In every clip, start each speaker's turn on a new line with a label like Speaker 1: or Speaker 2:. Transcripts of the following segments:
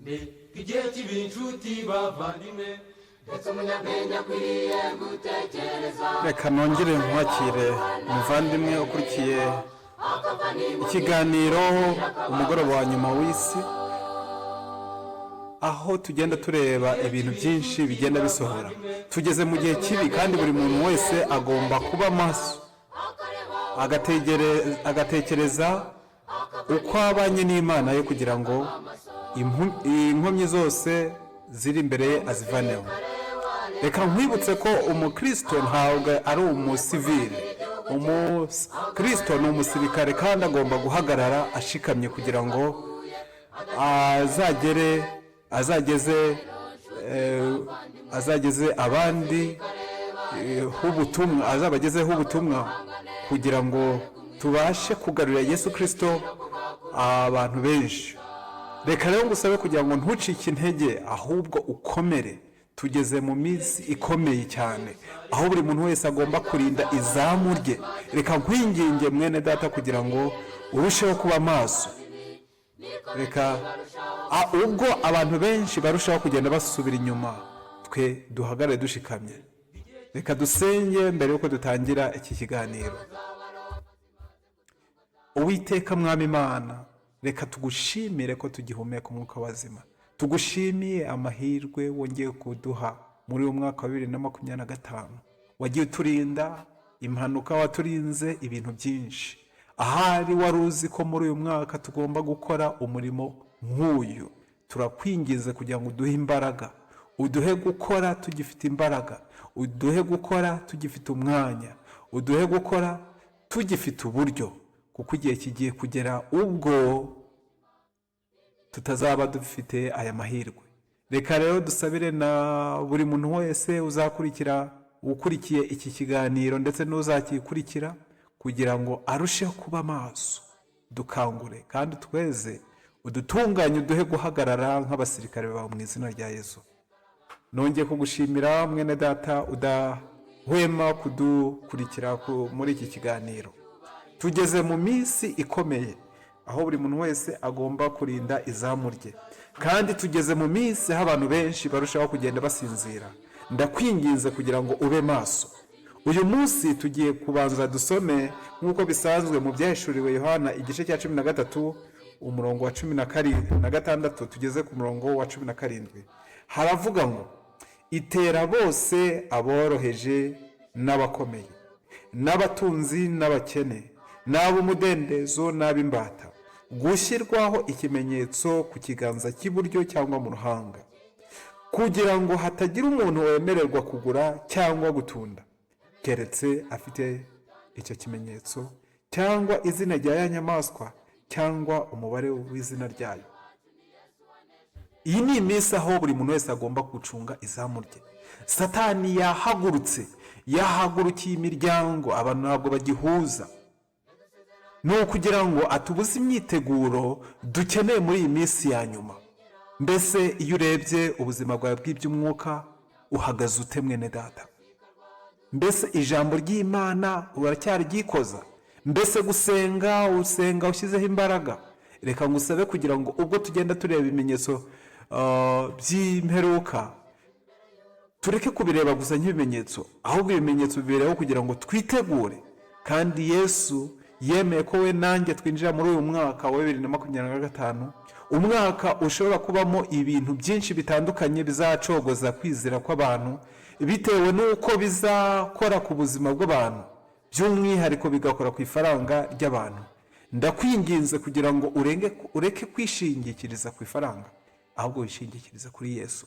Speaker 1: Igihe kibi, inshuti, bavandimwe, ndetse umunyabwenge akwiriye gutekereza.
Speaker 2: Reka nongere nkwakire, umuvandimwe ukurikiye ikiganiro Umugoroba wa Nyuma w'Isi, aho tugenda tureba ibintu byinshi bigenda bisohora. Tugeze mu gihe kibi kandi buri muntu wese agomba kuba maso, agatekereza uko abanye n'Imana ye, kugira ngo inkomyi zose ziri imbere ye azivaneho. Reka nkwibutse ko umukristo ntabwo ari umusivile. Umukristo ni umusirikare kandi agomba guhagarara ashikamye kugira ngo azageze abandi ubutumwa, azabagezeho ubutumwa, kugira ngo tubashe kugarurira Yesu Kirisito abantu benshi. Reka rero ngusabe kugira ngo ntucike intege, ahubwo ukomere. Tugeze mu minsi ikomeye cyane aho buri muntu wese agomba kurinda izamu rye. Reka nkwinginge, mwene data, kugira ngo urusheho kuba maso. Reka ubwo abantu benshi barushaho kugenda basubira inyuma, twe duhagarare dushikamye. Reka dusenge mbere y'uko dutangira iki kiganiro. Uwiteka, Mwami Imana, reka tugushimire ko tugihumeka umwuka wazima. Tugushimiye amahirwe wongeye kuduha muri uyu mwaka wa 2025. Wagiye uturinda impanuka, waturinze ibintu byinshi. Ahari wari uzi ko muri uyu mwaka tugomba gukora umurimo nk'uyu. Turakwingize kugira ngo uduhe imbaraga, uduhe gukora tugifite imbaraga, uduhe gukora tugifite umwanya, uduhe gukora tugifite uburyo, kuko igihe kigiye kugera ubwo tutazaba dufite aya mahirwe. Reka rero dusabire na buri muntu wese uzakurikira, ukurikiye iki kiganiro ndetse n'uzakikurikira, kugira ngo arusheho kuba maso. Dukangure kandi tweze, udutunganye, uduhe guhagarara nk'abasirikare bawe, mu izina rya Yesu. Nongeye kugushimira, mwene data udahwema kudukurikira muri iki kiganiro. Tugeze mu minsi ikomeye aho buri muntu wese agomba kurinda izamu rye, kandi tugeze mu minsi aho abantu benshi barushaho kugenda basinzira. Ndakwinginze kugira ngo ube maso. Uyu munsi tugiye kubanza dusome nk'uko bisanzwe mu Byahishuriwe Yohana, igice cya 13, umurongo wa 16 tugeze ku murongo wa 17. Haravuga ngo: "Itera bose, aboroheje n'abakomeye, n'abatunzi n'abakene, n'ab'umudendezo n'ab'imbata, gushyirwaho ikimenyetso ku kiganza cy'iburyo cyangwa mu ruhanga, kugira ngo hatagira umuntu wemererwa kugura cyangwa gutunda keretse afite icyo kimenyetso, cyangwa izina rya ya nyamaswa, cyangwa umubare w'izina ryayo." Iyi ni iminsi aho buri muntu wese agomba gucunga izamu rye. Satani yahagurutse, yahagurukiye imiryango, abantu ntabwo bagihuza. Ni ukugira ngo atubuze imyiteguro dukeneye muri iyi minsi ya nyuma. Mbese iyo urebye ubuzima bwawe bw'iby'umwuka, uhagaze ute, mwene data? Mbese ijambo ry'Imana uracyaryikoza? Mbese gusenga usenga ushyizeho imbaraga? Reka ngusabe kugira ngo ubwo tugenda tureba ibimenyetso by'imperuka, tureke kubireba gusa nk'ibimenyetso, ahubwo ibimenyetso bibereho kugira ngo twitegure. Kandi Yesu yemeye ko we nanjye twinjira muri uyu mwaka wa 2025, umwaka ushobora kubamo ibintu byinshi bitandukanye bizacogoza kwizera kw'abantu, bitewe n'uko bizakora ku buzima bw'abantu, by'umwihariko bigakora ku ifaranga ry'abantu. Ndakwinginze kugira ngo urenge, ureke kwishingikiriza ku ifaranga, ahubwo wishingikirize kuri Yesu.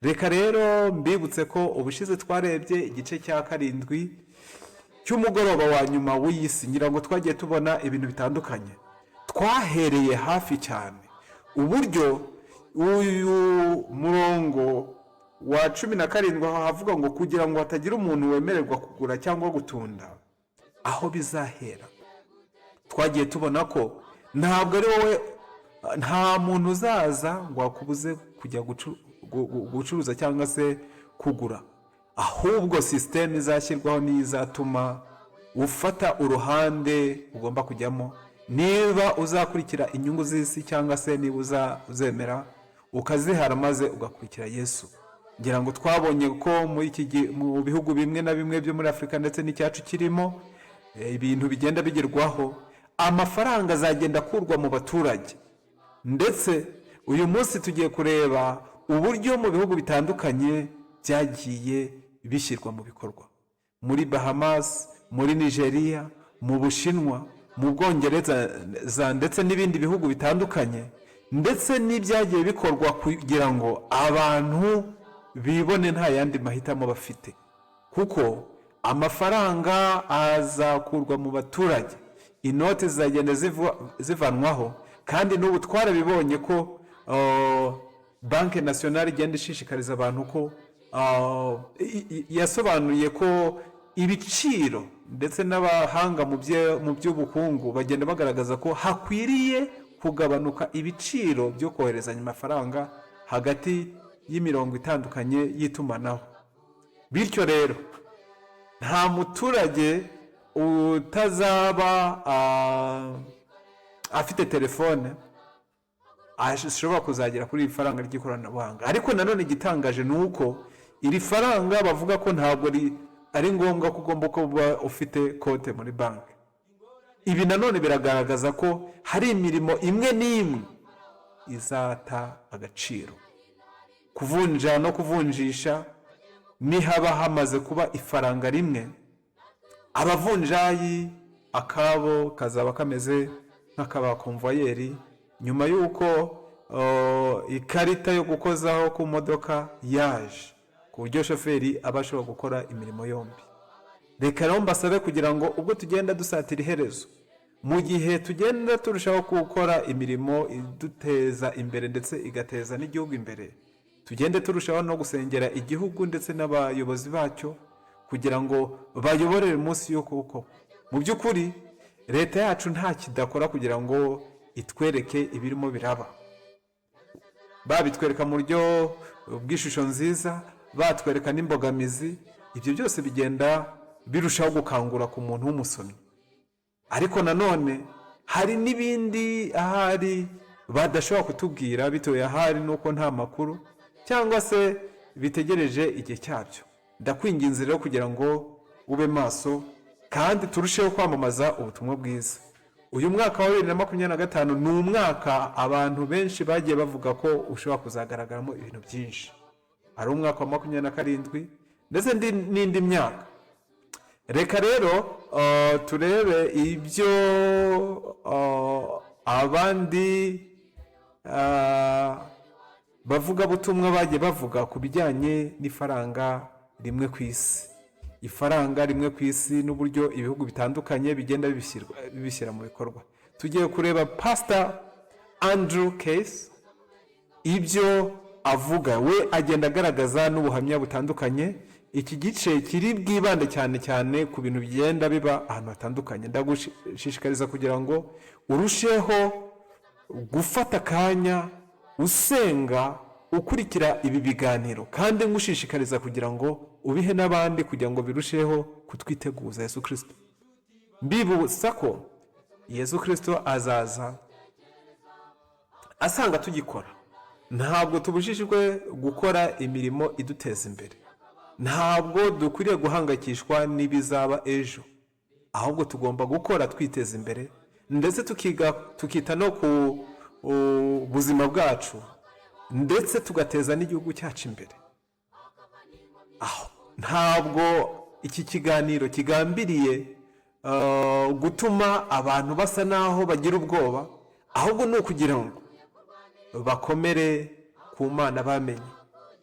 Speaker 2: Reka rero mbibutse ko ubushize twarebye igice cya karindwi cy'umugoroba wa nyuma w'iyi si. Ngira ngo twagiye tubona ibintu bitandukanye. Twahereye hafi cyane uburyo uyu murongo wa 17, aho havuga ngo "kugira ngo hatagira umuntu wemererwa kugura cyangwa gutunda", aho bizahera. Twagiye tubona ko ntabwo ari wowe, nta muntu uzaza ngo akubuze kujya gucuruza cyangwa se kugura, ahubwo sisiteme izashyirwaho niyo izatuma ufata uruhande ugomba kujyamo, niba uzakurikira inyungu z'isi cyangwa se niba uzemera Ukazihara maze ugakurikira Yesu. Ngira ngo twabonye ko muri iki gihe mu bihugu bimwe na bimwe byo muri Afurika, ndetse n'icyacu kirimo, ibintu bigenda bigerwaho, amafaranga azagenda akurwa mu baturage. Ndetse uyu munsi tugiye kureba uburyo mu bihugu bitandukanye byagiye bishyirwa mu bikorwa: muri Bahamas, muri Nigeria, mu Bushinwa, mu Bwongereza ndetse n'ibindi bihugu bitandukanye, ndetse n'ibyagiye bikorwa kugira ngo abantu bibone nta yandi mahitamo bafite, kuko amafaranga azakurwa mu baturage, inoti zizagenda zivanwaho. Kandi n'ubu twarabibonye ko Banque Nationale igenda ishishikariza abantu ko yasobanuye ko ibiciro, ndetse n'abahanga mu by'ubukungu bagenda bagaragaza ko hakwiriye kugabanuka ibiciro byo koherezanya amafaranga hagati y'imirongo itandukanye y'itumanaho. Bityo rero nta muturage utazaba afite telefone ashobora kuzagera kuri iri faranga ry'ikoranabuhanga. Ariko nanone igitangaje ni uko iri faranga bavuga ko ntabwo ari ngombwa ko ugomba kuba ufite konti muri banki. Ibi nanone biragaragaza ko hari imirimo imwe n'imwe izata agaciro. Kuvunja no kuvunjisha, nihaba hamaze kuba ifaranga rimwe, abavunjayi akabo kazaba kameze nk'akabakomvayeri nyuma y'uko ikarita yo gukozaho ku modoka yaje, ku buryo shoferi aba ashobora gukora imirimo yombi. Reka rero mbasabe kugira ngo ubwo tugenda dusatira iherezo, mu gihe tugenda turushaho gukora imirimo iduteza imbere ndetse igateza n'igihugu imbere, tugende turushaho no gusengera igihugu ndetse n'abayobozi bacyo kugira ngo bayoborere munsi y'ukuboko. Mu by'ukuri leta yacu nta kidakora kugira ngo itwereke ibirimo biraba. Babitwereka mu buryo bw'ishusho nziza, batwereka n'imbogamizi. Ibyo byose bigenda birushaho gukangura ku muntu w'umusomyi. Ariko nanone hari n'ibindi ahari badashobora kutubwira, bitewe ahari n'uko nta makuru cyangwa se bitegereje igihe cyabyo. Ndakwinginze rero kugira ngo ube maso kandi turusheho kwamamaza ubutumwa bwiza. Uyu mwaka wa 2025 ni umwaka abantu benshi bagiye bavuga ko ushobora kuzagaragaramo ibintu byinshi, ari umwaka wa 27 ndetse n'indi myaka. Reka rero turebe ibyo abandi bavugabutumwa bagiye bavuga ku bijyanye n'ifaranga rimwe ku isi, ifaranga rimwe ku isi n'uburyo ibihugu bitandukanye bigenda bibishyira mu bikorwa. Tugiye kureba Pasita Andrew Case, ibyo avuga. We agenda agaragaza n'ubuhamya butandukanye. Iki gice kiri bwibande cyane cyane ku bintu bigenda biba ahantu hatandukanye. Ndagushishikariza kugira ngo urusheho gufata akanya usenga, ukurikira ibi biganiro, kandi ngushishikariza kugira ngo ubihe n'abandi kugira ngo birusheho kutwiteguza Yesu Kirisito. Mbibutsa ko Yesu Kirisito azaza asanga tugikora. Ntabwo tubujijwe gukora imirimo iduteza imbere, ntabwo dukwiriye guhangayikishwa n'ibizaba ejo, ahubwo tugomba gukora twiteza imbere, ndetse tukiga, tukita no ku buzima bwacu, ndetse tugateza n'igihugu cyacu imbere. Aho ntabwo iki kiganiro kigambiriye gutuma abantu basa n'aho bagira ubwoba, ahubwo ni ukugira ngo bakomere ku Mana bamenye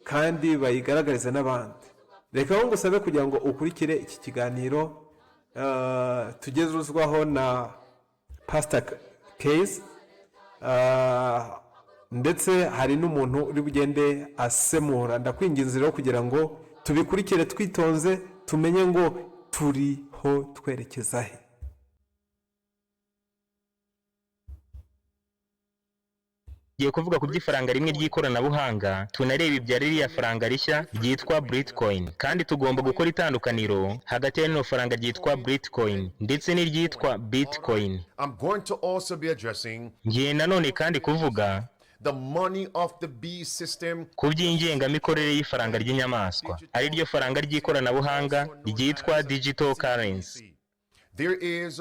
Speaker 2: kandi bayigaragarize n'abandi. Reka ngo ngusabe kugira ngo ukurikire iki kiganiro tugezwaho na Pasita Case, ndetse hari n'umuntu uri bugende asemura. Ndakwinginze rero kugira ngo tubikurikire twitonze, tumenye ngo turiho twerekeza he.
Speaker 3: Tugiye kuvuga ku by'ifaranga rimwe ry'ikoranabuhanga, tunareba ibya ririya faranga rishya ryitwa Britcoin. Kandi tugomba gukora itandukaniro hagati ya rino faranga ryitwa Britcoin ndetse n'iryitwa Bitcoin.
Speaker 4: I'm going to also be addressing
Speaker 3: Ngiye nanone kandi kuvuga
Speaker 4: the money of the beast system,
Speaker 3: ku by'ingengamikorere y'ifaranga ry'inyamaswa, ari ryo faranga ry'ikoranabuhanga ryitwa digital currency.
Speaker 4: There is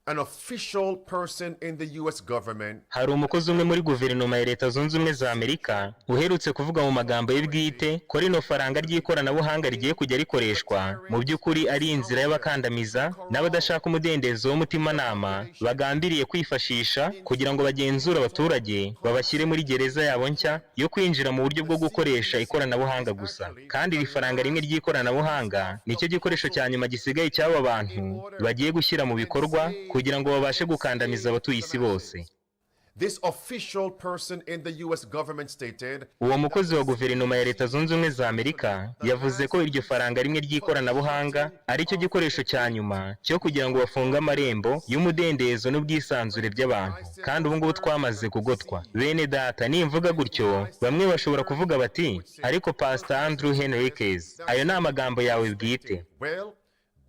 Speaker 4: an official person in the US government
Speaker 3: Hari umukozi umwe muri guverinoma ya Leta Zunze Ubumwe za Amerika uherutse kuvuga mu magambo ye bwite ko rino faranga ry'ikoranabuhanga rigiye kujya rikoreshwa mu by'ukuri ari inzira y'abakandamiza n'abadashaka umudendezo w'umutimanama bagambiriye kwifashisha kugira ngo bagenzure abaturage, babashyire muri gereza yabo nshya yo kwinjira mu buryo bwo gukoresha ikoranabuhanga gusa. Kandi iri faranga rimwe ry'ikoranabuhanga nicyo gikoresho cya nyuma gisigaye cy'aba bantu bagiye gushyira mu bikorwa kugira ngo babashe gukandamiza abatuye isi bose.
Speaker 4: This official person in the US government stated
Speaker 3: Uwo mukozi wa guverinoma ya Leta Zunze Ubumwe za Amerika yavuze ko iryo faranga rimwe ry'ikoranabuhanga ari cyo gikoresho cya nyuma cyo kugira ngo bafunge amarembo y'umudendezo n'ubwisanzure by'abantu. Kandi ubu ngubu twamaze kugotwa. Bene data, nimvuga gutyo, bamwe bashobora kuvuga bati: "Ariko Pastor Andrew Henriquez, ayo ni amagambo yawe bwite."
Speaker 4: Well,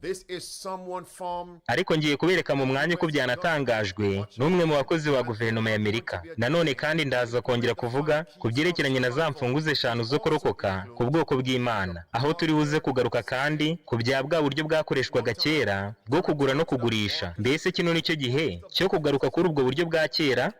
Speaker 4: this is someone from
Speaker 3: Ariko ngiye kubereka mu mwanya uko byanatangajwe n'umwe mu bakozi ba guverinoma ya Amerika. Nanone kandi ndaza kongera kuvuga ku byerekeranye na za mfunguzo eshanu zo kurokoka ku bwoko bw'Imana, aho turi buze kugaruka kandi ku bya bwa buryo bwakoreshwaga kera bwo kugura no kugurisha. Mbese kino nicyo gihe cyo kugaruka kuri ubwo buryo bwa kera?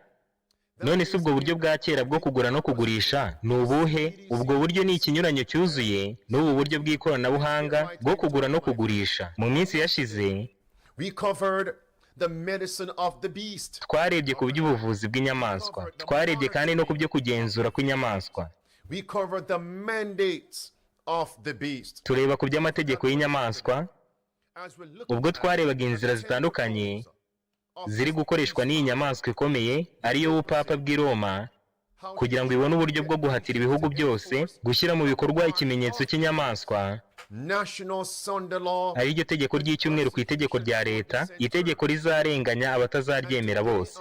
Speaker 3: None se ubwo buryo bwa kera bwo kugura no kugurisha ni ubuhe? Ubwo buryo ni ikinyuranyo cyuzuye n'ubu buryo bw'ikoranabuhanga bwo kugura no kugurisha. Mu minsi yashize
Speaker 4: We covered the medicine of the beast.
Speaker 3: twarebye ku by'ubuvuzi bw'inyamaswa, twarebye kandi no ku byo kugenzura kw'inyamaswa.
Speaker 4: We covered the mandates of the beast.
Speaker 3: Tureba ku by'amategeko y'inyamaswa.
Speaker 4: As we look
Speaker 3: Ubwo twarebaga inzira zitandukanye ziri gukoreshwa n'iyi nyamaswa ikomeye, ariyo bupapa bw'i Roma, kugira ngo ibone uburyo bwo guhatira ibihugu byose gushyira mu bikorwa ikimenyetso cy'inyamaswa,
Speaker 4: National Sunday Law,
Speaker 3: ari ryo tegeko ry'icyumweru ku itegeko rya leta, itegeko rizarenganya abatazaryemera bose.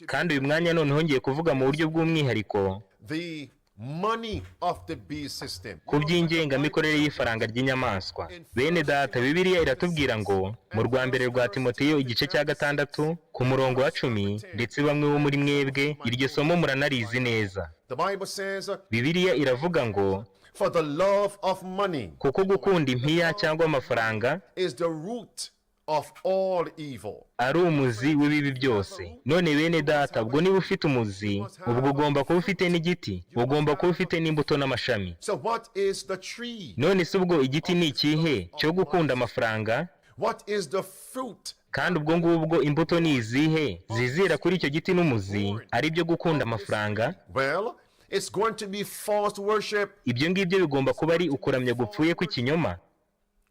Speaker 3: Kandi uyu mwanya noneho ngiye kuvuga mu buryo bw'umwihariko
Speaker 4: the money of the beast system.
Speaker 3: ku by'ingengamikorere y'ifaranga ry'inyamaswa. Bene data, Bibiliya iratubwira ngo mu rwa mbere rwa Timoteyo, igice cya 6, ku murongo wa 10, ndetse bamwe bo muri mwebwe iryo somo muranarizi neza.
Speaker 4: The Bible says,
Speaker 3: Bibiliya iravuga ngo:
Speaker 4: For the love of money
Speaker 3: "Kuko gukunda impiya cyangwa amafaranga
Speaker 4: is the root of all evil.
Speaker 3: ari umuzi w'ibibi byose." None bene data, ubwo niba ufite umuzi, ubwo ugomba kuba ufite n'igiti, ugomba kuba ufite n'imbuto n'amashami.
Speaker 4: So, what is the tree?
Speaker 3: None se ubwo igiti ni ikihe cyo gukunda amafaranga?
Speaker 4: What is the fruit?
Speaker 3: Kandi ubwo ngubwo imbuto ni izihe zizera kuri icyo giti n'umuzi, ari byo gukunda amafaranga?
Speaker 4: Well, it's going to be false worship.
Speaker 3: Ibyo ngibyo bigomba kuba ari ukuramya gupfuye kw'ikinyoma.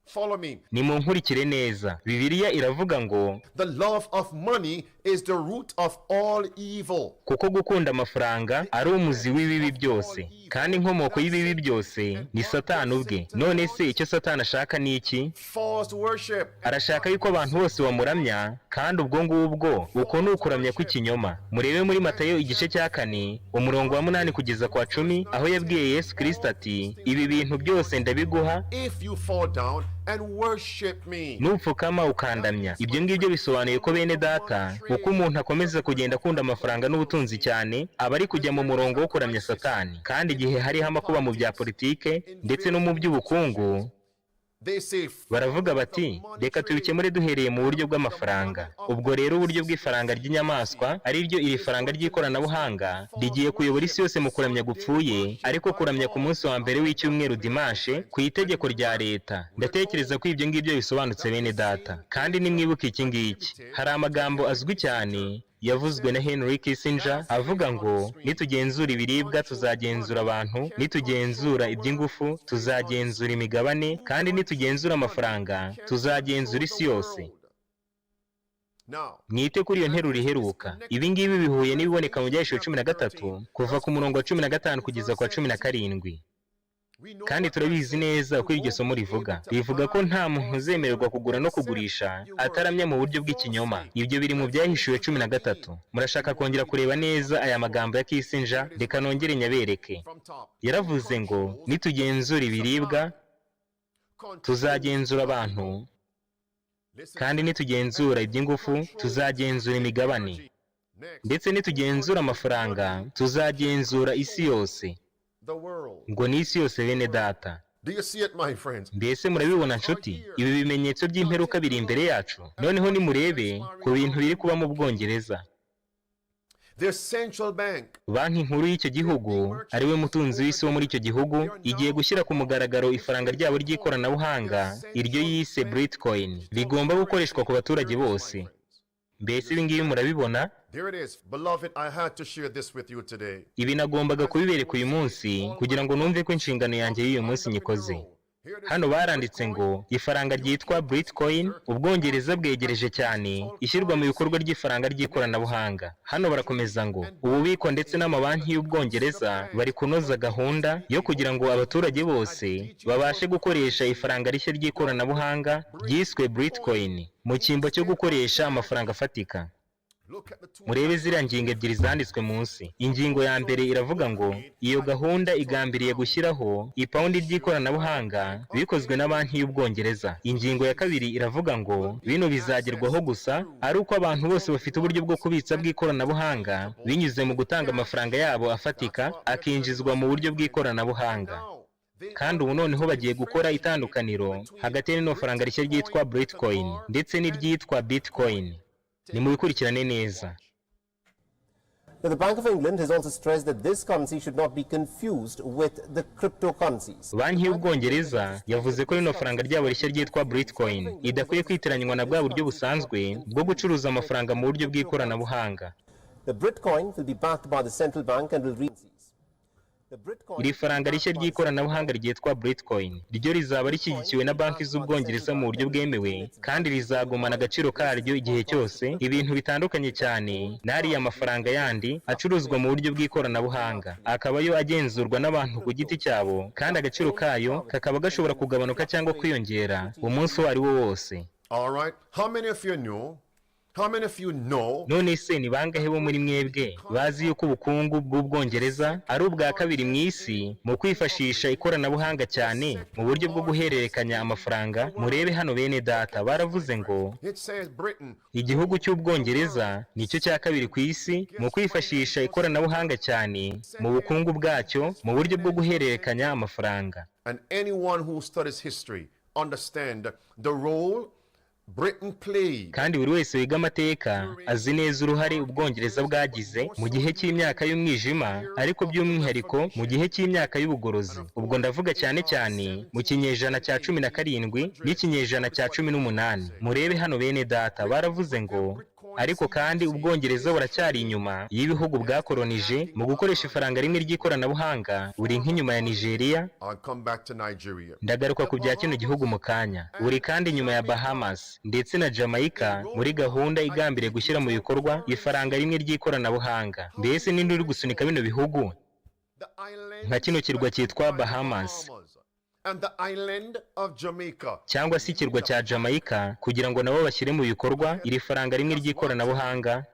Speaker 4: Follow me.
Speaker 3: Nimunkurikire neza. Bibiliya iravuga ngo:
Speaker 4: The love of money is the root of all evil.
Speaker 3: "Kuko gukunda amafaranga ari umuzi w'ibibi byose." Kandi inkomoko y'ibibi byose ni Satani ubwe. None se icyo Satani ashaka ni iki?
Speaker 4: False worship.
Speaker 3: Arashaka yuko abantu bose bamuramya, kandi ubwo ngubwo uko ni ukuramya kw'ikinyoma. Murebe muri Matayo, igice cya 4, umurongo wa 8 kugeza kwa 10, aho yabwiye Yesu Kirisito ati: "Ibi bintu byose ndabiguha
Speaker 4: If you fall down and worship me.
Speaker 3: nupfukama ukandamya." Ibyo ngibyo bisobanuye ko, bene data, uko umuntu akomeza kugenda akunda amafaranga n'ubutunzi cyane, aba ari kujya mu murongo wo kuramya Satani. Kandi igihe hariho amakuba mu bya politike ndetse no mu by'ubukungu,
Speaker 4: They say,
Speaker 3: baravuga bati: "Reka tubikemure duhereye mu buryo bw'amafaranga." Ubwo rero uburyo bw'ifaranga ry'inyamaswa, ari ryo iri faranga ry'ikoranabuhanga, rigiye kuyobora isi yose mu kuramya gupfuye, ariko kuramya ku munsi wa mbere w'icyumweru, dimanche, ku itegeko rya leta. Ndatekereza ko ibyo ngibyo bisobanutse, bene data. Kandi nimwibuke iki ngiki: hari amagambo azwi cyane yavuzwe na Henry Kissinger avuga ngo: "Nitugenzura ibiribwa, tuzagenzura abantu; nitugenzura iby'ingufu, tuzagenzura imigabane; kandi nitugenzura amafaranga, tuzagenzura isi yose."
Speaker 4: Now,
Speaker 3: Mwite kuri iyo nteruro iheruka. Ibi ngibi bihuye n'ibiboneka mu Byahishuwe 13, kuva ku murongo wa 15 kugeza ku wa 17.
Speaker 4: We know
Speaker 3: Kandi turabizi neza uko iryo somo rivuga. Rivuga ko nta muntu uzemererwa kugura no kugurisha ataramya mu buryo bw'ikinyoma. Ibyo biri mu Byahishuwe 13. Murashaka kongera kureba neza aya magambo ya Kissinger? Reka nongere nyabereke.
Speaker 4: From top.
Speaker 3: Yaravuze ngo: "Nitugenzura ibiribwa, tuzagenzura abantu; kandi nitugenzura iby'ingufu, tuzagenzura imigabane."
Speaker 4: Next,
Speaker 3: Ndetse nitugenzura amafaranga, tuzagenzura isi yose.
Speaker 4: the world.
Speaker 3: Ngo ni isi yose, bene data.
Speaker 4: Do you see it, my friends?
Speaker 3: Mbese murabibona, nshuti? Ibi bimenyetso by'imperuka biri imbere yacu. Noneho nimurebe ku bintu biri kuba mu Bwongereza.
Speaker 4: Their central bank
Speaker 3: Banki nkuru y'icyo gihugu, ariwe mutunzi w'isi wo muri icyo gihugu, igiye gushyira ku mugaragaro ifaranga ryabo ry'ikoranabuhanga, iryo yise Britcoin, rigomba gukoreshwa ku baturage bose. Mbese ibi ngibi murabibona?
Speaker 4: There it is. Beloved, I had to share this with you today.
Speaker 3: Ibi nagombaga kubibereka uyu munsi kugira ngo numve ko inshingano yanjye y'uyu munsi nyikoze. Hano baranditse ngo ifaranga ryitwa Britcoin, Ubwongereza bwegereje cyane ishyirwa mu bikorwa ry'ifaranga ry'ikoranabuhanga. Hano barakomeza ngo ububiko ndetse n'amabanki y'Ubwongereza bari kunoza gahunda yo kugira ngo abaturage bose babashe gukoresha ifaranga rishya ry'ikoranabuhanga ryiswe Britcoin mu cyimbo cyo gukoresha amafaranga afatika.
Speaker 4: Look at the two.
Speaker 3: Murebe ziriya ngingo ebyiri zanditswe munsi. Ingingo ya mbere iravuga ngo iyo gahunda igambiriye gushyiraho ipawundi ry'ikoranabuhanga bikozwe na Banki y'Ubwongereza. Ingingo ya kabiri iravuga ngo bino bizagerwaho gusa ari uko abantu bose bafite uburyo bwo kubitsa bw'ikoranabuhanga binyuze mu gutanga amafaranga yabo afatika akinjizwa mu buryo bw'ikoranabuhanga.
Speaker 4: Now, they
Speaker 3: Kandi ubu noneho bagiye gukora itandukaniro hagati y'rino faranga rishya ryitwa Britcoin ndetse n'iryitwa Bitcoin. Nimubikurikirane neza.
Speaker 5: Now, the Bank of England has also stressed that this currency should not be confused with the cryptocurrencies.
Speaker 3: Banki y'Ubwongereza yavuze ko rino faranga ryabo rishya ryitwa Britcoin idakwiye kwitiranywa na bwa buryo busanzwe bwo gucuruza amafaranga mu buryo bw'ikoranabuhanga.
Speaker 5: The Britcoin will be backed by the central bank and will re- The Britcoin
Speaker 3: Iri faranga rishya ry'ikoranabuhanga ryitwa Britcoin ryo rizaba rishyigikiwe na banki z'Ubwongereza mu buryo bwemewe, kandi rizagumana agaciro karyo igihe cyose, ibintu bitandukanye cyane n'ariya mafaranga yandi acuruzwa mu buryo bw'ikoranabuhanga, akaba yo agenzurwa n'abantu ku giti cyabo, kandi agaciro kayo kakaba gashobora kugabanuka cyangwa kwiyongera umunsi uwo ari wo wose.
Speaker 4: All right. How many of you know? How many of you know
Speaker 3: None se ni bangahe bo muri mwebwe bazi yuko ubukungu bw'Ubwongereza ari ubwa kabiri mu isi mu kwifashisha ikoranabuhanga cyane mu buryo bwo guhererekanya amafaranga? Murebe hano, bene data, baravuze ngo
Speaker 4: it says Britain
Speaker 3: igihugu cy'Ubwongereza nicyo cya kabiri ku isi mu kwifashisha ikoranabuhanga cyane mu bukungu bwacyo mu buryo bwo guhererekanya amafaranga.
Speaker 4: And anyone who studies history understand the role Britain played
Speaker 3: Kandi buri wese wiga amateka azi neza uruhare Ubwongereza bwagize mu gihe cy'imyaka y'umwijima, ariko by'umwihariko mu gihe cy'imyaka y'ubugorozi. Ubwo ndavuga cyane cyane mu kinyejana cya 17 n'ikinyejana cya 18. Murebe hano, bene data, baravuze ngo ariko kandi Ubwongereza buracyari inyuma y'ibihugu bwakoronije mu gukoresha ifaranga rimwe ry'ikoranabuhanga, buri nk'inyuma ya Nigeria.
Speaker 4: I'll come back to Nigeria.
Speaker 3: Ndagaruka ku bya kino gihugu mu kanya. Buri kandi inyuma ya Bahamas ndetse na Jamaica muri gahunda igambiriye gushyira mu bikorwa ifaranga rimwe ry'ikoranabuhanga. Mbese ninde uri gusunika bino bihugu
Speaker 4: The island
Speaker 3: nka kino kirwa cyitwa Bahamas
Speaker 4: and the island of Jamaica?
Speaker 3: cyangwa se ikirwa cya Jamaica kugira ngo nabo bashyire mu bikorwa iri faranga rimwe ry'ikoranabuhanga?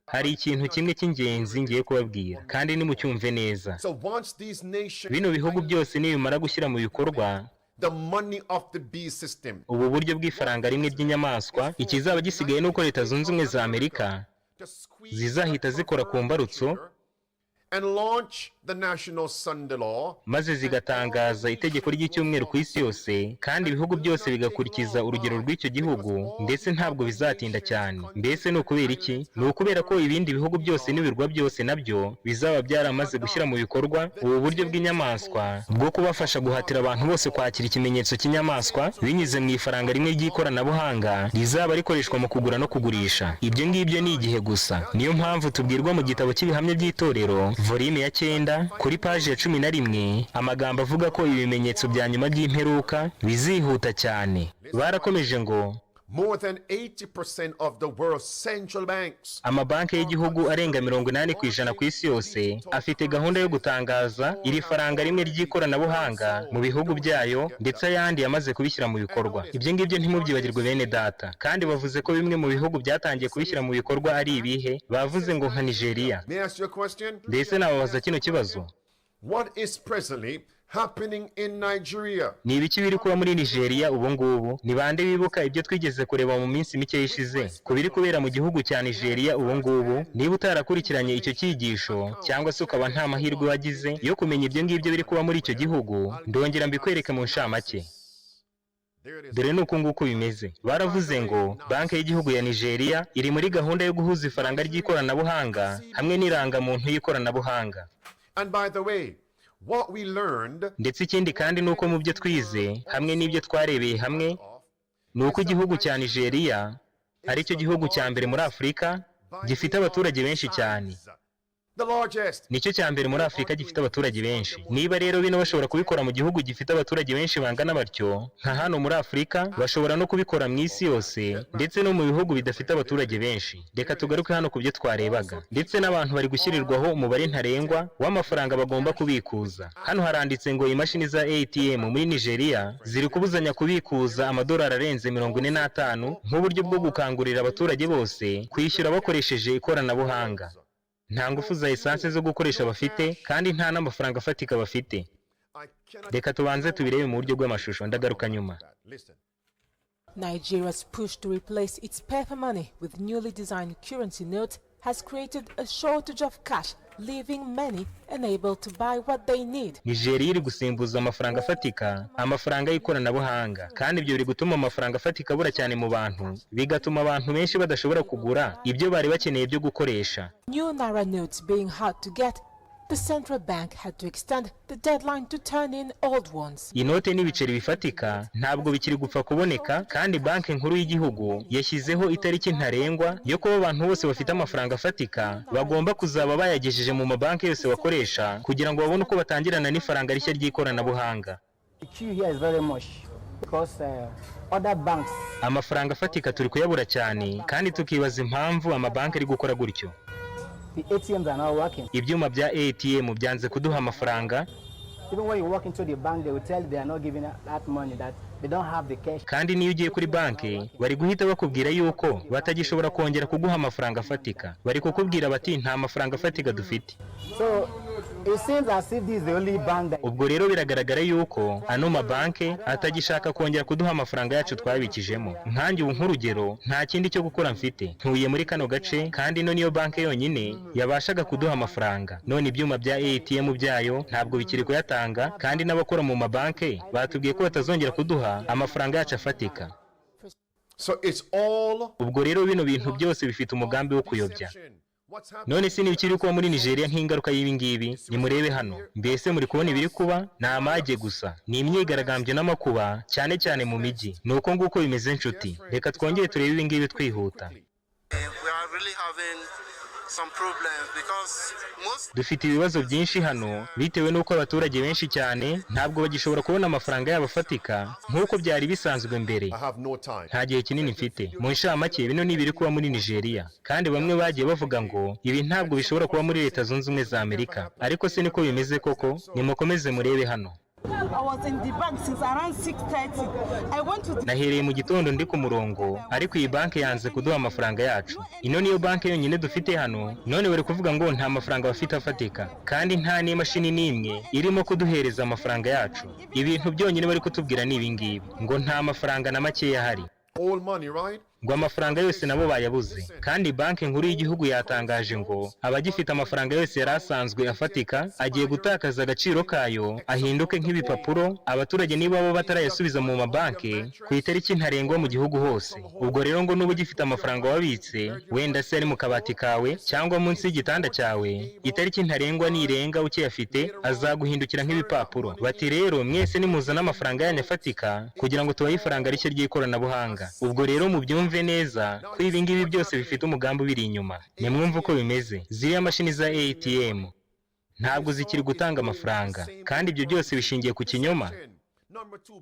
Speaker 3: Hari ikintu kimwe cy'ingenzi ngiye kubabwira, kandi nimucyumve neza.
Speaker 4: So once these nations
Speaker 3: Bino bihugu byose nibimara gushyira mu bikorwa
Speaker 4: the money of the beast system
Speaker 3: ubu buryo bw'ifaranga rimwe ry'inyamaswa, ikizaba gisigaye ni uko Leta Zunze Ubumwe za Amerika
Speaker 4: to squeeze
Speaker 3: zizahita zikora ku mbarutso
Speaker 4: and launch the National Sunday Law
Speaker 3: maze zigatangaza itegeko ry'icyumweru ku isi yose, kandi ibihugu byose bigakurikiza urugero rw'icyo gihugu. Ndetse ntabwo bizatinda cyane. Mbese ni ukubera iki? Ni ukubera ko ibindi bihugu byose n'ibirwa byose nabyo bizaba byaramaze gushyira mu bikorwa ubu buryo bw'inyamaswa bwo kubafasha guhatira abantu bose kwakira ikimenyetso cy'inyamaswa binyuze mu ifaranga rimwe ry'ikoranabuhanga rizaba rikoreshwa mu kugura no kugurisha. Ibyo ngibyo ni igihe gusa. Niyo mpamvu tubwirwa mu gitabo cy'Ibihamya by'Itorero, volume ya 9, kuri paji ya 11, amagambo avuga ko ibimenyetso bya nyuma by'imperuka bizihuta cyane. Barakomeje ngo
Speaker 4: More than 80% of the world's central banks
Speaker 3: amabanki y'igihugu arenga 80% ku isi yose afite gahunda yo gutangaza iri faranga rimwe ry'ikoranabuhanga mu bihugu byayo, ndetse ayandi yamaze kubishyira mu bikorwa. Ibyo ngibyo ntimubyibagirwe, bene data. Kandi bavuze ko bimwe mu bihugu byatangiye kubishyira mu bikorwa ari ibihe? Bavuze ngo nka Nigeria.
Speaker 4: May I ask you a question?
Speaker 3: Mbese nababaza kino kibazo?
Speaker 4: What is presently happening in Nigeria?
Speaker 3: Ni ibiki biri kuba muri Nigeria ubu ngubu? Ni bande bibuka ibyo twigeze kureba mu minsi mike yishize ku biri kubera mu gihugu cya Nigeria ubu ngubu? Niba utarakurikiranye icyo cyigisho cyangwa se ukaba nta mahirwe wagize yo kumenya ibyo ngibyo biri kuba muri icyo gihugu, ndongera mbikwereke mu nshamake.
Speaker 4: There it is.
Speaker 3: Dore ni uku nguku bimeze. Baravuze ngo Banki y'Igihugu ya Nigeria iri muri gahunda yo guhuza ifaranga ry'ikoranabuhanga hamwe n'irangamuntu y'ikoranabuhanga.
Speaker 4: And by the way, what we learned
Speaker 3: Ndetse ikindi kandi ni uko mu byo twize hamwe n'ibyo twarebeye hamwe ni uko igihugu cya Nigeria ari cyo gihugu cya mbere muri Afurika gifite abaturage benshi cyane.
Speaker 4: The largest.
Speaker 3: Nicyo cya mbere muri Afurika gifite abaturage benshi. Niba rero bino bashobora kubikora mu gihugu gifite abaturage benshi bangana batyo nka hano muri Afurika, bashobora no kubikora mu isi yose, ndetse no mu bihugu bidafite abaturage benshi. Reka tugaruke hano ku byo twarebaga. Ndetse n'abantu bari gushyirirwaho umubare ntarengwa w'amafaranga bagomba kubikuza. Hano haranditse ngo imashini za ATM muri Nigeria ziri kubuzanya kubikuza amadolari arenze 45 nk'uburyo bwo gukangurira abaturage bose kwishyura bakoresheje ikoranabuhanga. Nta ngufu za esanse zo gukoresha bafite, kandi nta n'amafaranga afatika bafite.
Speaker 4: I cannot
Speaker 3: Reka tubanze tubirebe mu buryo bw'amashusho, ndagaruka nyuma.
Speaker 4: Listen.
Speaker 6: Nigeria's push to replace its paper money with newly designed currency notes has created a shortage of cash, leaving many unable to buy what they need.
Speaker 3: Nigeria iri gusimbuza amafaranga afatika amafaranga y'ikoranabuhanga, kandi ibyo biri gutuma amafaranga afatika abura cyane mu bantu, bigatuma abantu benshi badashobora kugura ibyo bari bakeneye byo gukoresha.
Speaker 6: New Naira notes being hard to get, the central bank had to extend the deadline to turn in old ones.
Speaker 3: Inote n'ibiceri bifatika ntabwo bikiri gupfa kuboneka, kandi Banki Nkuru y'Igihugu yashyizeho itariki ntarengwa yo kuba abantu bose bafite amafaranga afatika bagomba kuzaba bayagejeje mu mabanki yose bakoresha, kugira ngo babone uko batangirana n'ifaranga rishya ry'ikoranabuhanga.
Speaker 7: The queue here is very much because other banks
Speaker 3: Amafaranga afatika turi kuyabura cyane, kandi tukibaza impamvu amabanki ari gukora gutyo.
Speaker 7: The ATMs are not working.
Speaker 3: Ibyuma bya ATM byanze kuduha amafaranga.
Speaker 7: Even when you walk into the bank, they will tell you they are not giving that money, that they don't have the cash.
Speaker 3: Kandi niyo ugiye kuri banki, bari guhita bakubwira yuko batagishobora kongera kuguha amafaranga afatika. Bari kukubwira bati: "Nta mafaranga afatika dufite."
Speaker 7: So it seems as if this is the only bank that
Speaker 3: Ubwo rero biragaragara yuko ano mabanki atagishaka kongera kuduha amafaranga yacu twabikijemo. Nkanjye ubu, nk'urugero, nta kindi cyo gukora mfite. Ntuye muri kano gace, kandi ino niyo banki yonyine yabashaga kuduha amafaranga. None ibyuma bya ATM byayo ntabwo bikiri kuyatanga, kandi n'abakora mu mabanki batubwiye ko batazongera kuduha amafaranga yacu afatika.
Speaker 4: So it's all
Speaker 3: Ubwo rero bino bintu byose bifite umugambi wo kuyobya.
Speaker 4: Deception. What's happening?
Speaker 3: None se n'ibikiri kuba muri Nigeria nk'ingaruka y'ibi ngibi? Nimurebe hano. Mbese muri kubona ibiri kuba? Ni amage gusa, ni imyigaragambyo n'amakuba, cyane cyane mu mijyi. Ni uko nguko bimeze, nshuti. Reka twongere turebe ibi ngibi twihuta.
Speaker 8: We are really having some problems because most
Speaker 3: Dufite ibibazo byinshi hano bitewe n'uko abaturage benshi cyane ntabwo bagishobora kubona amafaranga yabo afatika nk'uko byari bisanzwe mbere.
Speaker 4: I have no time.
Speaker 3: Nta gihe kinini mfite. Mu nshamake, bino ni ibiri kuba muri Nigeria, kandi bamwe bagiye bavuga ngo ibi ntabwo bishobora kuba muri Leta Zunze Ubumwe za Amerika, ariko se niko bimeze koko? Nimukomeze murebe hano.
Speaker 9: I was in the bank since around 6:30. I went to the
Speaker 3: Nahereye mu gitondo ndi ku murongo, ariko iyi banki yanze kuduha amafaranga yacu. Ino niyo banki yonyine dufite hano, none bari kuvuga ngo nta mafaranga bafite afatika, kandi nta n'imashini n'imwe irimo kuduhereza amafaranga yacu. Ibintu byonyine bari kutubwira ni ibingibi, ngo nta mafaranga na makeya ahari.
Speaker 4: All money, right?
Speaker 3: Ngo amafaranga yose nabo bayabuze. Kandi Banki Nkuru y'Igihugu yatangaje ngo abagifite amafaranga yose yari asanzwe afatika agiye gutakaza agaciro kayo, ahinduke nk'ibipapuro, abaturage niba bo batarayasubiza mu mabanki ku itariki ntarengwa mu gihugu hose. Ubwo rero ngo nuba ugifite amafaranga wabitse, wenda se ari mu kabati kawe cyangwa munsi y'igitanda cyawe, itariki ntarengwa nirenga ukiyafite azaguhindukira nk'ibipapuro. Bati rero mwese nimuzana amafaranga yanyu afatika kugira ngo tubahe ifaranga rishya ry'ikoranabuhanga. Ubwo rero mubyumve neza ko ibi ngibi byose bifite umugambi ubiri inyuma. Nimwumve uko bimeze. Ziriya mashini za ATM ntabwo zikiri gutanga amafaranga, kandi ibyo byose bishingiye ku kinyoma.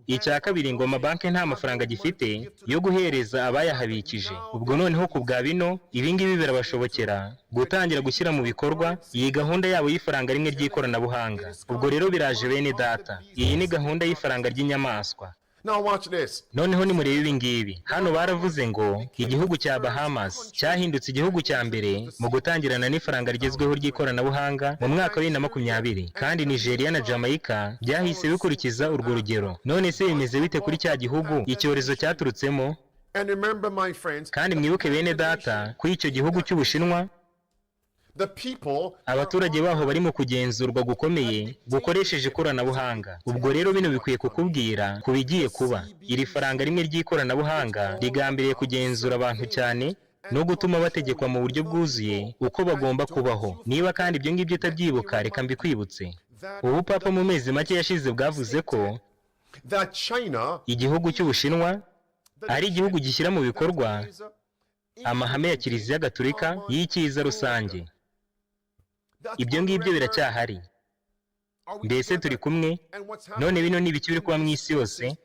Speaker 3: Icya kabiri, ngo amabanki nta mafaranga agifite yo guhereza abayahabikije. Ubwo noneho ku bwa bino, ibi ngibi birabashobokera gutangira gushyira mu bikorwa iyi gahunda yabo y'ifaranga rimwe ry'ikoranabuhanga. Ubwo rero biraje, bene data. Iyi ni gahunda y'ifaranga ry'inyamaswa.
Speaker 4: Now watch this.
Speaker 3: Noneho nimurebe ibi ngibi. Hano baravuze ngo igihugu cya Bahamas cyahindutse igihugu cya mbere mu gutangirana n'ifaranga rigezweho ry'ikoranabuhanga mu mwaka wa 2020, kandi Nigeria na Jamaica byahise bikurikiza urwo rugero. None se bimeze bite kuri cya gihugu icyorezo cyaturutsemo?
Speaker 4: And remember, my friends,
Speaker 3: Kandi mwibuke, bene data, ko icyo gihugu cy'Ubushinwa,
Speaker 4: the people
Speaker 3: abaturage baho bari mu kugenzurwa gukomeye gukoresheje ikoranabuhanga. Ubwo rero bino bikwiye kukubwira ku bigiye kuba. Iri faranga rimwe ry'ikoranabuhanga rigambiriye kugenzura abantu cyane no gutuma bategekwa mu buryo bwuzuye uko bagomba kubaho. Niba kandi ibyo ngibyo utabyibuka, reka mbikwibutse. Ubupapa mu mezi make yashize bwavuze ko
Speaker 4: that China
Speaker 3: igihugu cy'Ubushinwa ari igihugu gishyira mu bikorwa amahame ya Kiliziya Gatulika y'icyiza rusange. Ibyo ngibyo biracyahari. Mbese turi kumwe? None bino ni ibiki biri kuba mu isi yose?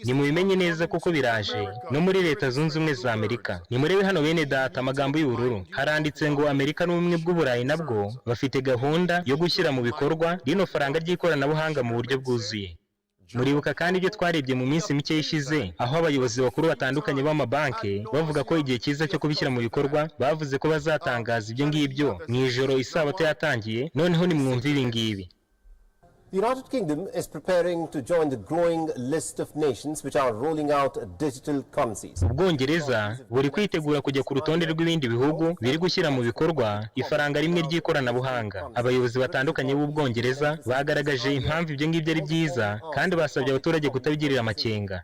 Speaker 3: Nimubimenye neza kuko biraje no muri Leta Zunze Ubumwe za Amerika. Nimurebe hano, bene data, amagambo y'ubururu. Haranditse ngo Amerika n'Ubumwe bw'Uburayi nabwo bafite gahunda yo gushyira mu bikorwa rino faranga ry'ikoranabuhanga mu buryo bwuzuye. Muribuka kandi ibyo twarebye mu minsi mike ishize, aho abayobozi bakuru batandukanye b'amabanki bavuga ko igihe cyiza cyo kubishyira mu bikorwa, bavuze ko bazatangaza ibyo ngibyo mu ijoro isabato yatangiye. Noneho nimwumve ibi ngibi.
Speaker 5: The United Kingdom is preparing to join the growing list of nations which are rolling out digital currencies.
Speaker 3: Ubwongereza buri kwitegura kujya ku rutonde rw'ibindi bihugu biri gushyira mu bikorwa ifaranga rimwe ry'ikoranabuhanga. Abayobozi batandukanye b'Ubwongereza bagaragaje impamvu ibyo ngibyo ari byiza, kandi basabye abaturage kutabigirira amakenga.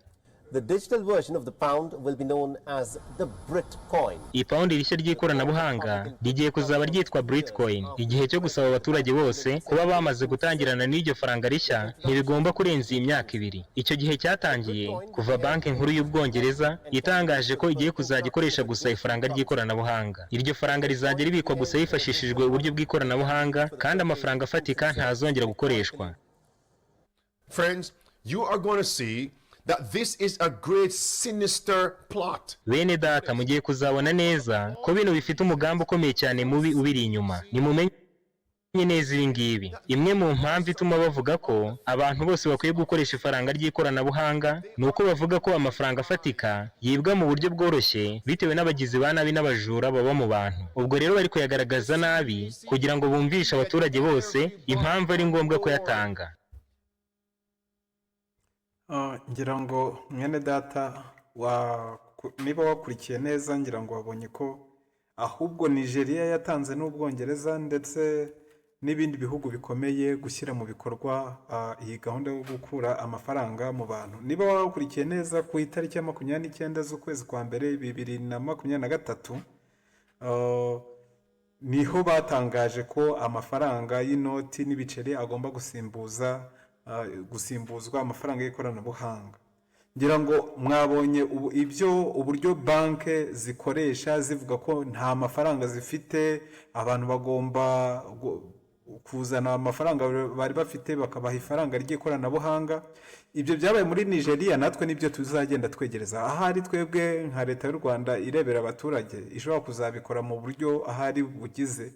Speaker 5: The digital version of the pound will be known as the Britcoin.
Speaker 3: Ipawundi rishya ry'ikoranabuhanga rigiye kuzaba ryitwa Britcoin. Igihe cyo gusaba abaturage bose kuba bamaze gutangirana n'iryo faranga rishya ntibigomba kurenza iyi myaka 2. Icyo gihe cyatangiye kuva Banki Nkuru y'Ubwongereza itangaje ko igiye kuzajya ikoresha gusa ifaranga ry'ikoranabuhanga. Iryo faranga rizajya ribikwa gusa hifashishijwe uburyo bw'ikoranabuhanga, kandi amafaranga afatika ntazongera gukoreshwa.
Speaker 4: Friends, you are going to see that this is a great sinister plot.
Speaker 3: Bene data, mugiye kuzabona neza ko bino bifite umugambi ukomeye cyane mubi ubiri inyuma. Nimumenye neza ibi ngibi. Imwe mu mpamvu ituma bavuga ko abantu bose bakwiye gukoresha ifaranga ry'ikoranabuhanga ni uko bavuga ko amafaranga afatika yibwa mu buryo bworoshye bitewe n'abagizi ba nabi n'abajura baba mu bantu. Ubwo rero bari kuyagaragaza nabi kugira ngo bumvishe abaturage bose impamvu ari ngombwa kuyatanga.
Speaker 2: Ngira ngo mwene data niba wakurikiye neza, ngira ngo wabonye ko ahubwo Nigeria yatanze n'Ubwongereza ndetse n'ibindi bihugu bikomeye gushyira mu bikorwa iyi gahunda yo gukura amafaranga mu bantu. Niba wakurikiye neza, ku itariki ya 29 z'ukwezi kwa mbere 2023, niho batangaje ko amafaranga y'inoti n'ibiceri agomba gusimbuzwa amafaranga y'ikoranabuhanga. Ngira ngo mwabonye ubu ibyo uburyo banki zikoresha zivuga ko nta mafaranga zifite, abantu bagomba kuzana amafaranga bari bafite bakabaha ifaranga ry'ikoranabuhanga. Ibyo byabaye muri Nigeria, natwe nibyo tuzagenda twegereza. Ahari twebwe nka Leta y'u Rwanda irebera abaturage ishobora kuzabikora mu buryo ahari bugize,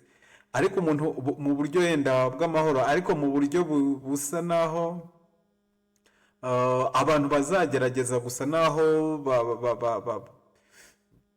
Speaker 2: ariko umuntu mu buryo yenda bw'amahoro, ariko mu buryo busa naho abantu bazagerageza gusa naho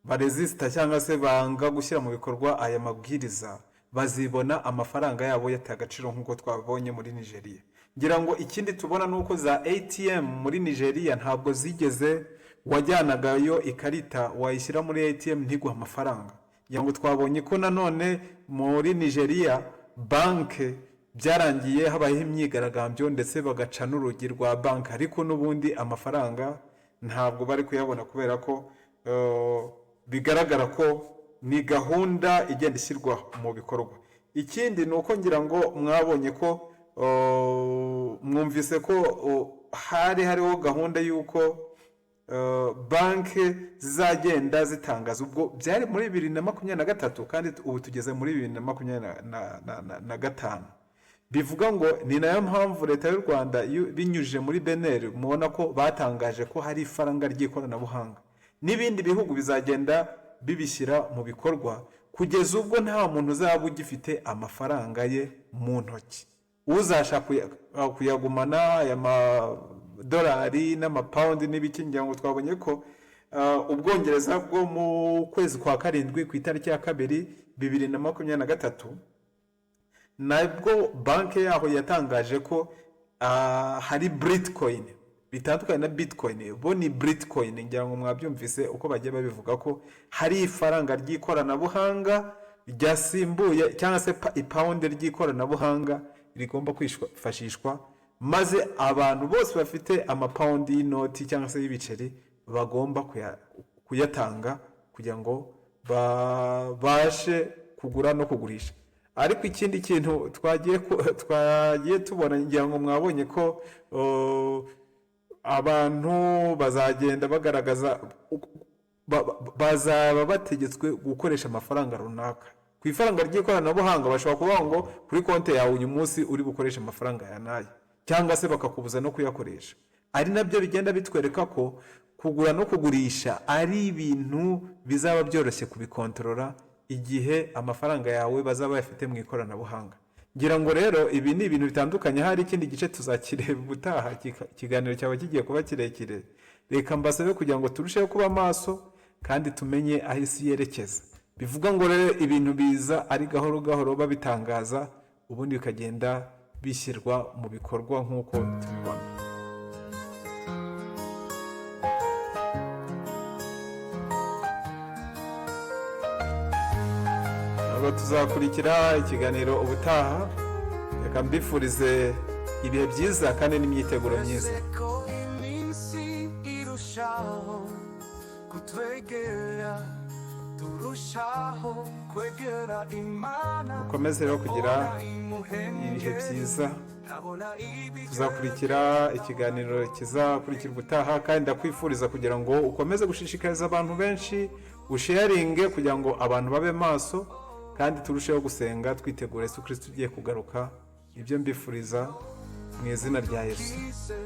Speaker 2: barezisita cyangwa se banga gushyira mu bikorwa aya mabwiriza, bazibona amafaranga yabo yataye agaciro nk'uko twabonye muri Nigeria. Ngira ngo ikindi tubona ni uko za ATM muri Nigeria ntabwo zigeze, wajyanagayo ikarita wayishyira muri ATM ntiguhe amafaranga. Ngira ngo twabonye ko nanone muri Nigeria banke byarangiye habayeho imyigaragambyo, ndetse bagaca n'urugi rwa banki, ariko n'ubundi amafaranga ntabwo bari kuyabona, kubera ko bigaragara ko ni gahunda igenda ishyirwa mu bikorwa. Ikindi ni uko ngira ngo mwabonye ko mwumvise ko hari hariho gahunda y'uko banki zizagenda zitangaza. Ubwo byari muri 2023, kandi ubu tugeze muri 2025. Bivuga ngo ni nayo mpamvu Leta y'u Rwanda binyujije muri BNR mubona ko batangaje ko hari ifaranga ry'ikoranabuhanga, n'ibindi bihugu bizagenda bibishyira mu bikorwa kugeza ubwo nta muntu uzaba ugifite amafaranga ye mu ntoki. Uzashaka kuyagumana aya by'amadolari n'amapawundi n'ibiki, ngira ngo twabonye ko Ubwongereza bwo mu kwezi kwa karindwi ku itariki ya 2 2023, nabwo banki yaho yatangaje ko hari Britcoin, bitandukanye na Bitcoin, bo ni Britcoin. Ngira ngo mwabyumvise uko bagiye babivuga ko hari ifaranga ry'ikoranabuhanga ryasimbuye cyangwa se ipawundi ry'ikoranabuhanga rigomba kwifashishwa, maze abantu bose bafite amapawundi y'inoti cyangwa se y'ibiceri bagomba kuyatanga kugira ngo babashe kugura no kugurisha. Ariko ikindi kintu twagiye tubona, ngira ngo mwabonye ko abantu bazagenda bagaragaza, bazaba bategetswe gukoresha amafaranga runaka ku ifaranga ry'ikoranabuhanga. Bashobora kuvuga ngo kuri konti yawe uyu munsi uri bukoreshe amafaranga ya n'aya, cyangwa se bakakubuza no kuyakoresha. Ari nabyo bigenda bitwereka ko kugura no kugurisha ari ibintu bizaba byoroshye kubikontorora igihe amafaranga yawe bazaba bayafite mu ikoranabuhanga. Ngira ngo rero ibi ni ibintu bitandukanye, hari ikindi gice tuzakireba ubutaha, ikiganiro cyaba kigiye kuba kirekire. Reka mbasabe kugira ngo turusheho kuba maso kandi tumenye aho isi yerekeza. Bivuga ngo rero ibintu biza ari gahoro gahoro babitangaza, ubundi bikagenda bishyirwa mu bikorwa nk'uko tubibona. Ntabwo tuzakurikira ikiganiro ubutaha. Reka mbifurize ibihe byiza kandi n'imyiteguro myiza.
Speaker 1: Ese ko iminsi irushaho kutwegera, turushaho kwegera Imana.
Speaker 2: Mukomeze rero kugira ibihe byiza. Tuzakurikira ikiganiro kizakurikira ubutaha, kandi ndakwifuriza kugira ngo ukomeze gushishikariza abantu benshi, usharinge kugira ngo abantu babe maso kandi turusheho gusenga twitegura Yesu Kristo ugiye kugaruka. Ibyo mbifuriza mu izina rya Yesu.
Speaker 1: Kize.